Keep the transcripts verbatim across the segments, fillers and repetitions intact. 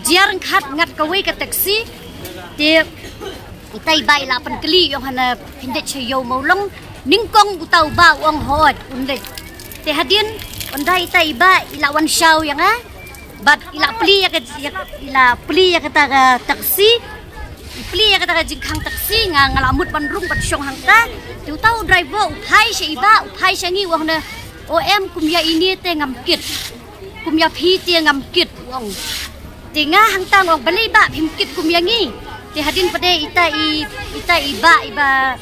Jia ryngkat ngat kawei ka taxi. Te ita i bah i la pynkylli, i ong hana phin leit sha ïew mawlong. Nyngkong uta u bah u ong hooid un leit. Te hadien ynda ita i bah i la wan shaw ïa nga bad i la plie ïa ka, ïa, i la plie ïa kata ka taxi. I plie ïa kata ka jingkhang taxi, nga, nga la mut ban rung ban shong hangta. Te uta u driver u phai sha i bah, u phai sha ngi, u ong hana, "O em, kum ïa ine te ngam kit. Kum ïa phi te ngam kit," u ong. Te nga hangta nga ong, "Balei bah phim kit kum ïa ngi?" Te hadien pat de ita i, ita i bah, i bah,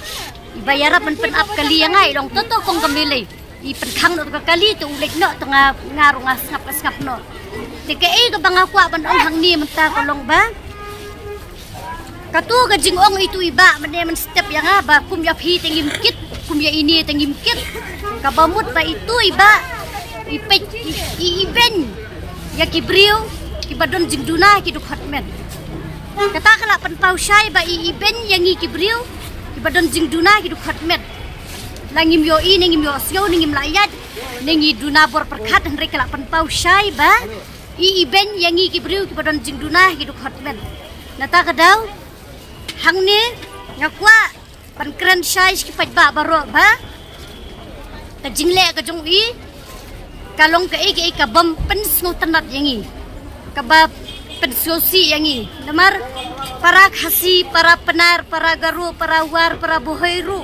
i bah ïarap ban pyn-ap kali ïa nga, i ong, "To to kong, kam lei lei. I pynkhang noh ka kali, to u leit noh, to nga, nga ruh nga sngap, nga sngap noh." Te kaei kaba nga kwah ban ong hangne mynta ka long ba kato ka jingong itu i bah mynne mynstep ïa nga ba kum ïa phi te ngim kit, kum ïa ine te ngim kit. Kaba mut ba itu i bah i peit, i, i, i beiñ ïa ki briew kiba don jingduna ki dkhot met. Kata ka la pynpaw shai ba i, i beiñ ïa ngi ki briew kiba don jingduna ki dkhot met. La ngim ïohi ne ngim ïohsngew ne ngim la ïaid ne ngi duna bor pyrkhat, hynrei ka la pynpaw shai ba i, i beiñ ïa ngi ki briew kiba don jingduna ki dkhot met. Nata ka daw hangne nga kwah ban kren shai sha ki paidbah baroh ba ka jingleh ka jong i ka long kaei kaei ka bym pynsngewtynnat ïa ngi, kaba pynsngewsih ïa ngi. Namar para Khasi, para Pnar, para Garo, para War, para Bhoi ruh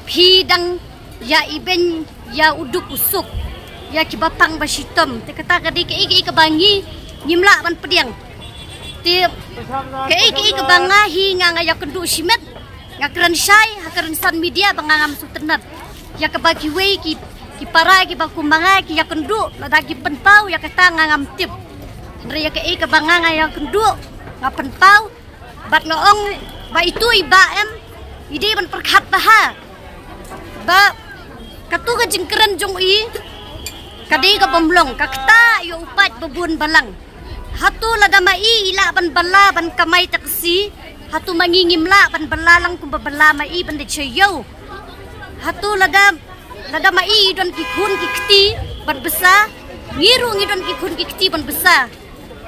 phi dang ïa i beiñ ïa u duk u suk ïa kiba pang ba shitom. Te kata ka dei kaei kaei kaba ngi ngim lah ban pdiang. Te kaei kaei kaba nga hi nga, nga ïakynduh shimet, nga kren shai ha ka rynsan media ba nga ngam sngewtynnat. Ïa kaba kiwei ki, ki para kiba kum ma nga ki ïakynduh, lada ki pynpaw ïa kata nga ngam tip. Hynrei ïa kaei kaba nga, nga ïakynduh, nga pynpaw, bad nga ong ba itu i bah em, i dei ban pyrkhat bha ba kato ka jingkren jong i ka dei ka bym long, ka ktah ïa u paid babun balang. Hato lada ma i i lah ban bylla ban kamai taxi, hato ma ngi ngim lah ban bylla lang kumba bylla ma i ban leit sha ïew? Hato lada, lada ma i i don ki khun ki kti ban bsa, ngi ruh ngi don ki khun ki kti ban bsa.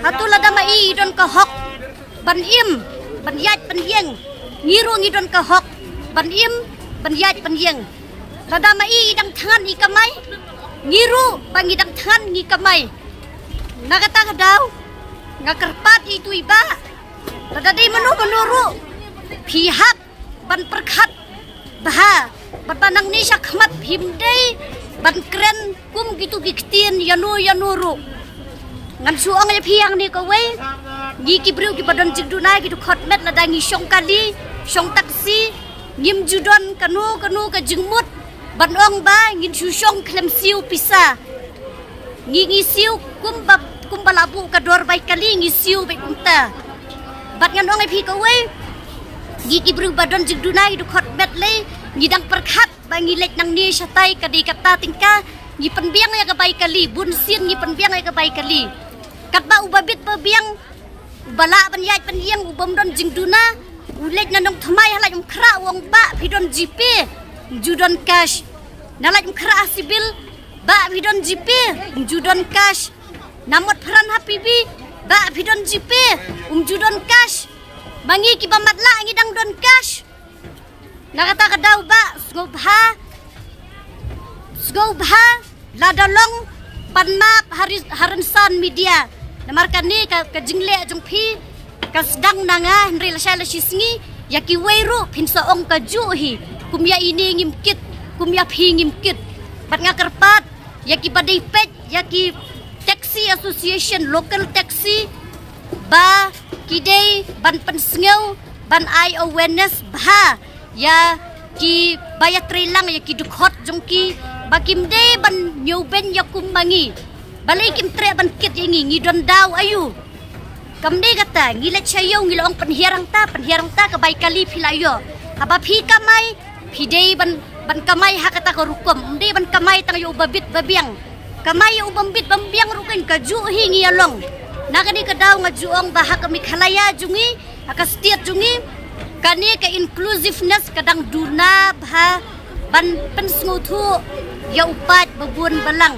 Hato lada ma i i don ka hok ban im, ban ïaid ban ïeng, ngi ruh ngi don ka hok ban im, ban ïaid ban ïeng. Lada ma i i dang thngan i kamai, ngi ruh ba ngi dang thngan ngi kamai. Na kata ka daw nga kyrpad ïa itu i bah, lada dei mano mano ruh, phi hap ban pyrkhat bha bad ba nangne shakhmat phim dei ban kren kum kitu ki ktien ïano ïano ruh. Ngan shu ong ïa phi hangne kawei, ngi ki briew kiba don jingduna ki dkhot met, lada ngi shong kali, shong taxi, ngim ju don kano kano ka jingmut ban ong ba ngin shu shong khlem siew pisa. Ngi, ngi siew kumba, kumba la buh ka dor bai kali, ngi siew beit kumta. Bad ngan ong ïa phi kawei, ngi ki briew ba don jingduna ki dkhot met lei, ngi dang pyrkhat ba ngi leit nangne shatai ka dei kata tyngka, ngi pynbiang ïa ka bai kali, bun sien ngi pynbiang ïa ka bai kali. Katba uba bit ba biang, uba lah ban ïaid ban ïeng, u bym don jingduna, u leit na Nongthymmai ha Laitumkhrah, u ong, "Bah, phi don GPay?" Ym ju don cash. Na Laitumkhrah ha Civil, "Bah, phi don GPay?" Ym ju don cash. Na Motphran ha PB, "Bah, phi don GPay?" Ym ju don cash. Ma ngi kiba matlah ngi dang don cash. Na kata ka daw bah, sngewbha, sngewbha lada long, pan map ha ri-, ha rynsan media. Namar kane ka, ka jingleh jong phi ka sdang na nga, hynrei lashai lashisngi ïa kiwei ruh phin sa ong kajuh hi, kum ïa ine ngim kit, kum ïa phi ngim kit. Bad nga kyrpad ïa kiba dei peit ïa ki taxi association, local taxi, ba ki dei ban pynsngew, ban ai awareness bha ïa kiba ïatreilang ïa ki dkhot jong ki, ba kim dei ban ñiewbeiñ ïa kum ma ngi. Balei kim treh ban kit ïa ngi, ngi don daw aïu? Kam dei kata, ngi leit sha ïew ngi la ong pynhiar hangta, pynhiar hangta, ka bai kali phi la ïoh. Haba phi kamai, phi dei ban, ban kamai ha kata ka rukom, ym dei ban kamai tang ïa uba bit ba biang. Kamai ïa u bym bit bym biang ruh kein kajuh hi ngi ïa long. Na kane ka daw nga ju ong ba ha ka Meghalaya jong ngi, ha ka state jong ngi, kane ka inclusiveness ka dang duna bha ban pynsngewthuh ïa u paid babun balang.